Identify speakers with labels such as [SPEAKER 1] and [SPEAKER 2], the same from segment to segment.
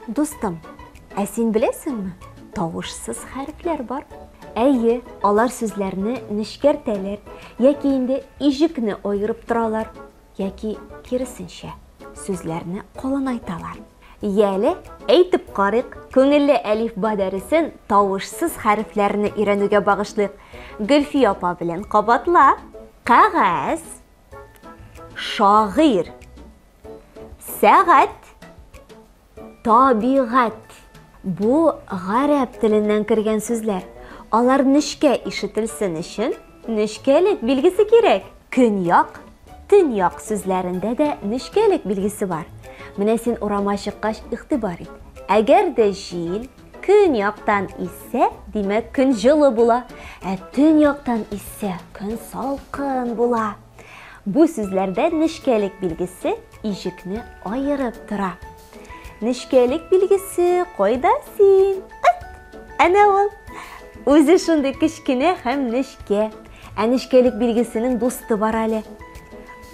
[SPEAKER 1] Дустым, ә син беләсеңме, тавышсыз хәрефләр бар. Әйе, алар сүзләрне нечкәртәләр, яки инде иҗекне аерып торалар, яки киресенчә, сүзләрне калынайталар. Яле, әйтеп карыйк, күңелле әлифба дәресен тавышсыз хәрефләрне өйрәнүгә багышлыйк. Гөлфия апа белән кабатла. Кәгазь, шагыйрь, сәгать, табигать. Бу гарәп теленнән кергән сүзләр. Алар нечкә ишетелсен өчен нечкәлек билгесе кирәк. Көньяк, төньяк сүзләрендә дә нечкәлек билгесе бар. Менә син урама чыккач игътибар ит. Әгәр дә җил көньяктан иссә, димәк, көн җылы була. Ә төньяктан иссә, көн салкын була. Бу сүзләрдә нечкәлек билгесе иҗекне аерып тора. Нечкәлек билгесе кайда син? Әт! Әнә ул. Үзе шундый кечкенә һәм нечкә. Ә нечкәлек билгесенең дусты бар әле.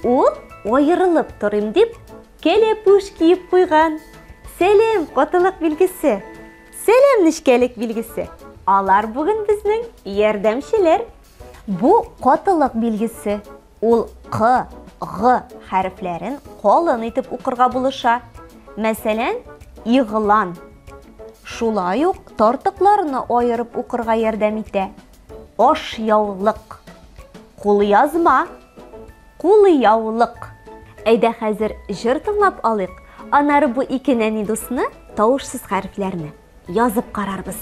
[SPEAKER 1] Ул аерылып торыйм дип, кәләпүш киеп куйган. Сәлам, катылык билгесе. Сәлам, нечкәлек билгесе. Алар бүген безнең ярдәмчеләр. Бу катылык билгесе. Ул К, Г хәрефләрен калын итеп укырга булыша. Мәсәлән, игълан. Шулай ук тартыкларны аерып укырга ярдәм итә. Ашъяулык. Кулъязма. Кулъяулык. Әйдә хәзер җыр тыңлап алыйк. Аннары бу ике нәни дусны, тавышсыз хәрефләрне язып карарбыз.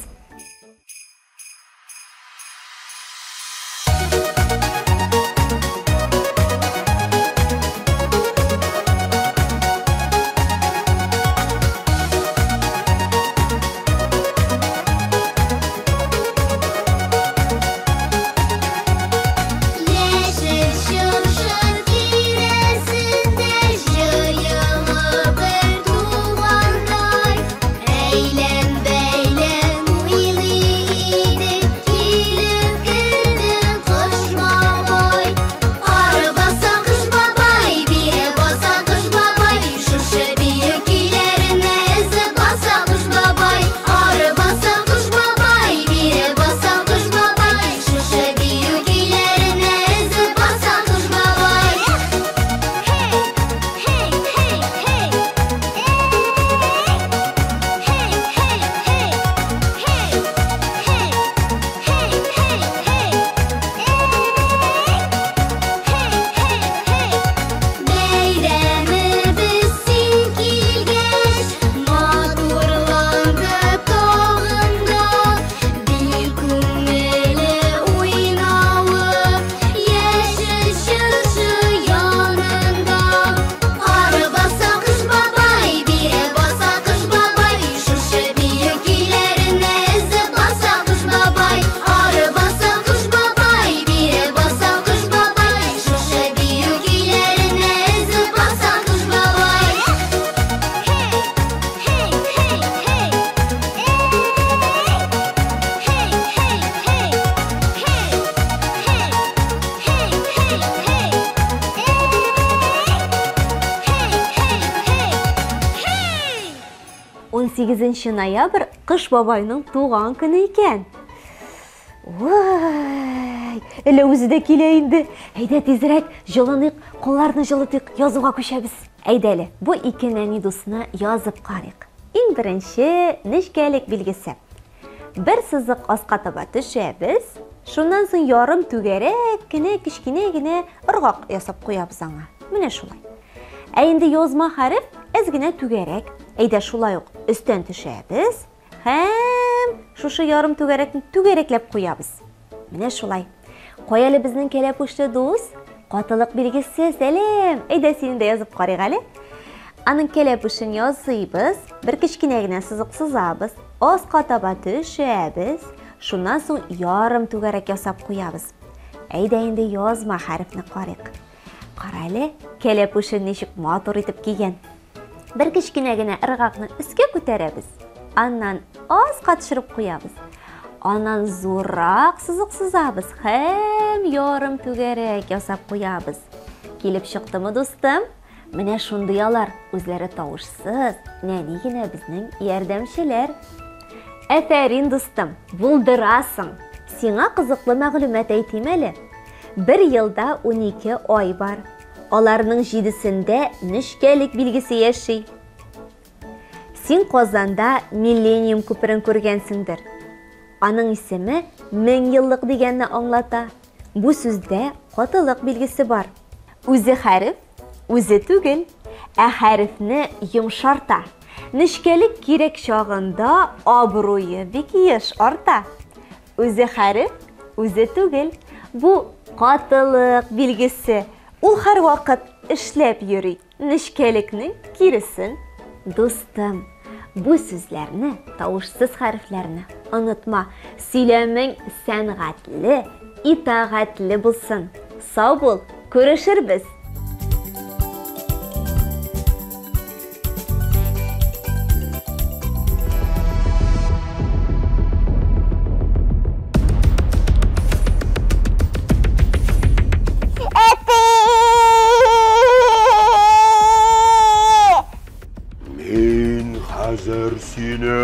[SPEAKER 2] Яшел чыршы тирәсендә җыелып бер тугандай, әйлән-бәйлән уйлый идек, килеп керде Кыш бабай. Ары баса Кыш бабай, бире баса Кыш бабай, шушы бию көйләренә эзе баса Кыш бабай. Ары баса Кыш бабай, бире баса Кыш бабай, шушы бию көйләренә эзе баса Кыш бабай. Hey, hey, hey, hey. Hey, hey, hey. Hey, hey, hey, hey, hey. Hey, hey, hey. Бәйрәмебез син килгәч, матурланды тагын да. Бик күңелле уйнавы, яшел чыршы янында. Ары баса Кыш бабай, бире баса Кыш бабай, шушы бию көйләренә эзе баса Кыш бабай. Ары баса Кыш бабай, бире баса Кыш бабай, шушы бию көйләренә эзе баса Кыш бабай. Hey, hey, hey, hey. Hey, hey, hey. Hey, hey, hey, hey, hey. Hey, hey, hey. Hey!
[SPEAKER 1] 18 ноябрь Кыш бабайның туган көне икән. Вай, әллә үзе дә килә инде. Әйдә тизрәк җылыныйк, кулларны җылытыйк, язуга күчәбез. Әйдә әле, бу ике нәни дусны язып карыйк. Иң беренче нечкәлек билгесе. Бер сызык аска таба төшәбез. Шуннан соң ярым түгәрәк кенә, кечкенә генә ыргак ясап куябыз аңа. Менә шулай. Ә инде язма хәреф әз генә түгәрәк. Әйдә шулай ук өстән төшәбез һәм шушы ярым түгәрәкне түгәрәкләп куябыз. Менә шулай. Кая әле безнең кәләпүшле дус? Катылык билгесе, сәлам. Әйдә сине дә язып карыйк әле. Аның кәләпүшен ясыйбыз, бер кечкенә генә сызык сызабыз, аска таба төшәбез, шуннан соң ярым түгәрәк ясап куябыз. Әйдә инде язма хәрефне карыйк. Кара әле, кәләпүшен ничек матур итеп кигән. Бер кечкенә генә ыргакны өскә күтәрәбез, аннан аска төшереп куябыз. Аннан зуррак сызык сызабыз һәм ярым түгәрәк ясап куябыз. Килеп чыктымы, дустым? Менә шундый алар, үзләре тавышсыз, нәни генә безнең ярдәмчеләр. Әфәрин, дустым, булдырасың! Сиңа кызыклы мәгълүмат әйтим әле. Бер елда 12 ай бар. Аларның җидесендә нечкәлек билгесе яши. Син Казанда Миллениум күперен күргәнсеңдер. Аның исеме мең еллык дигәнне аңлата. Бу сүздә катылык билгесе бар. Үзе хәреф, үзе түгел, ә хәрефне йомшарта. Нечкәлек кирәк чагында абруе бик еш арта. Үзе хәреф, үзе түгел. Бу катылык билгесе. Ул һәрвакыт эшләп йөри. Нечкәлекнең киресен. Дустым, бу сүзләрне, тавышсыз хәрефләрне онытма. Сөйләмең сәнгатьле, итагатьле булсын. Сау бул, күрешербез!
[SPEAKER 3] Мин хәзер сине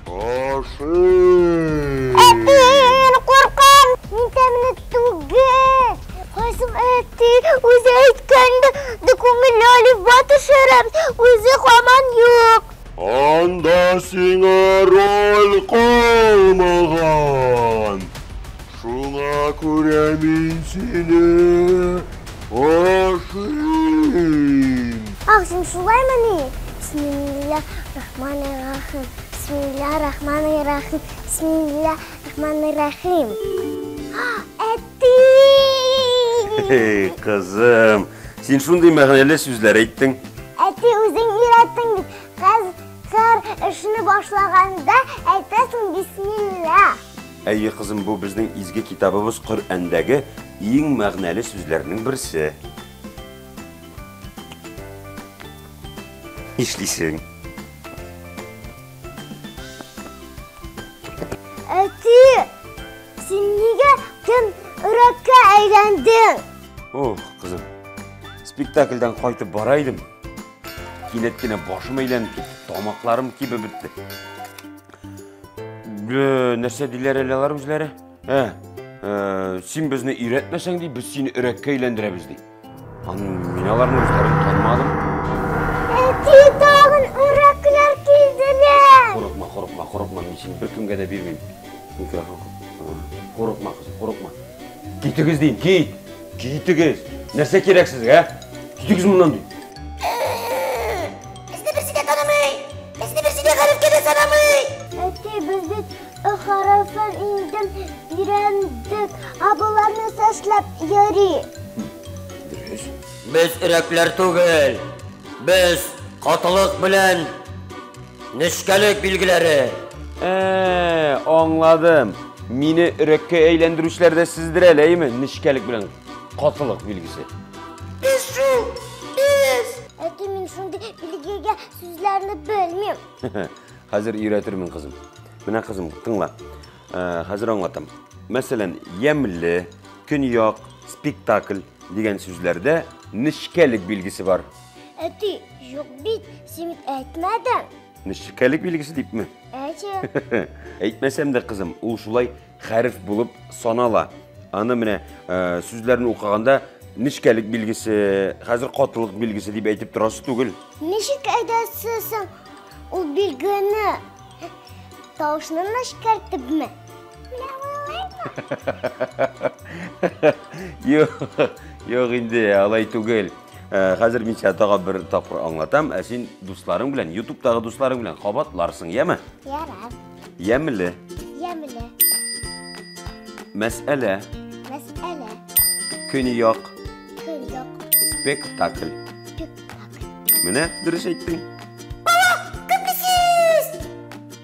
[SPEAKER 3] ашыйм.
[SPEAKER 2] Әти, мин куркам. Мин тәмле түгел. Кайсым әти, үзе әйткәндә документ әлифба төшерәм, үзе һаман юк.
[SPEAKER 3] Анда сиңа роль калмаган. Шуңа күрә мин сине ашыйм.
[SPEAKER 2] Ах, син шулаймыни? Бисмилла рахмани рахим. Бисмилла рахмани рахим. Бисмилла рахмани рахим. Әти!
[SPEAKER 3] Эй, кызым, син шундый мәгънәле сүзләр әйттең.
[SPEAKER 2] Әти, үзең өйрәттең бит. Хәзер эшне башлаганда әйтәсең бисмилла.
[SPEAKER 3] Әйе, кызым, бу безнең изге китабыбыз Коръәндәге иң мәгънәле сүзләрнең берсе. Нишлисең?
[SPEAKER 2] Әти, син нигә кем өрәккә әйләндең?
[SPEAKER 3] Ох, кызым, спектакльдән кайтып бара идем. Кинәт кенә башым әйләнеп китте, тамакларым кибеп бетте. Нәрсә диләр әле алар үзләре? Ә, син безне өйрәтмәсәң ди, без сине өрәккә әйләндерәбез ди. Мин аларның үзләрен танымадым.
[SPEAKER 2] Әти, тагын өрәкләр килделәр.
[SPEAKER 3] Курыкма, курыкма, курыкма, мин сине беркемгә дә бирмим. Микрофон. Курыкма, кызым, курыкма. Китегез дим, кит. Китегез. Нәрсә кирәк сезгә, ә? Китегез моннан дим.
[SPEAKER 2] Безне берсе дә танымый. Безне берсе дә хәрефкә дә санамый. Әти, без бит Ө хәрефен инде өйрәндек, ә болар нәрсә эшләп йөри?
[SPEAKER 3] Дөрес.
[SPEAKER 4] Без өрәкләр түгел. Без катылык белән нечкәлек билгеләре.
[SPEAKER 3] Ә, аңладым. Мине өрәккә әйләндерүчеләр дә сездер әле, әйеме? Нечкәлек белән катылык билгесе.
[SPEAKER 4] Без шул, без.
[SPEAKER 2] Әти, мин шундый билгегә сүзләрне белмим.
[SPEAKER 3] Хәзер өйрәтермен, кызым. Менә, кызым, тыңла. Хәзер аңлатам. Мәсәлән, ямьле, көньяк, спектакль дигән сүзләрдә нечкәлек билгесе бар.
[SPEAKER 2] Әти, юк бит, син бит әйтмәдең.
[SPEAKER 3] Нечкәлек билгесе дипме?
[SPEAKER 2] Әти.
[SPEAKER 3] Әйтмәсәм дә, кызым, ул шулай хәреф булып санала. Аны менә сүзләрне укыганда нечкәлек билгесе, хәзер катылык билгесе дип әйтеп торасы түгел.
[SPEAKER 2] Ничек әйтәсең ул билгене? Тавышны нечкәртепме? Менә
[SPEAKER 3] Юк, юк инде, алай түгел. Хәзер мин сиңа тагы бер тапкыр аңлатам, ә син дусларың белән, YouTube'дагы дусларың белән кабатларсың, яме?
[SPEAKER 2] Ярар.
[SPEAKER 3] Ямьле.
[SPEAKER 2] Ямьле.
[SPEAKER 3] Мәсьәлә.
[SPEAKER 2] Мәсьәлә.
[SPEAKER 3] Көньяк.
[SPEAKER 2] Көньяк.
[SPEAKER 3] Спектакль.
[SPEAKER 2] Спектакль.
[SPEAKER 3] Менә дөрес әйттең.
[SPEAKER 4] Кем сез?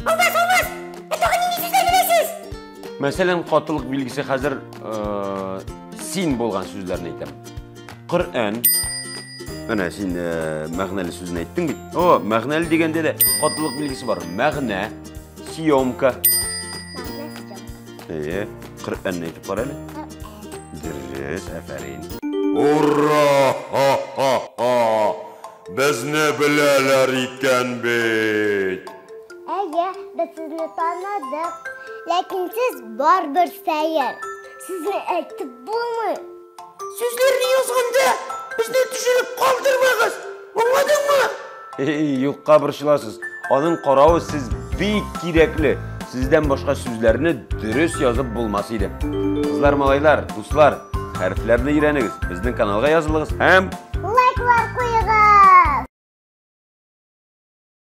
[SPEAKER 4] Булмас, булмас. Ә тагын нинди сүзләр беләсез?
[SPEAKER 3] Мәсәлән, катылык билгесе хәзер син булган сүзләрне әйтәм. Коръән. Менә син мәгънәле сүзне әйттең бит. О, мәгънәле дигәндә дә катылык билгесе бар. Мәгънә, съемка.
[SPEAKER 2] Мәгънә, съемка.
[SPEAKER 3] Әйе, Коръәнне әйтеп кара әле.
[SPEAKER 2] Коръән.
[SPEAKER 3] Дөрес, афәрин. Ура! Ха-ха-ха! беләләр икән бит.
[SPEAKER 2] Әйе, без сезне таныдык. Ләкин сез барыбер сәер. Сезне әйтеп булмый.
[SPEAKER 4] Сүзләрне язганда безне төшереп калдырмагыз. Аңладыңмы?
[SPEAKER 3] Эй, юкка борчыласыз. Аның каравы сез бик кирәкле. Сездән башка сүзләрне дөрес язып булмас иде. Кызлар, малайлар, дуслар, хәрефләрне өйрәнегез, безнең каналга язылыгыз һәм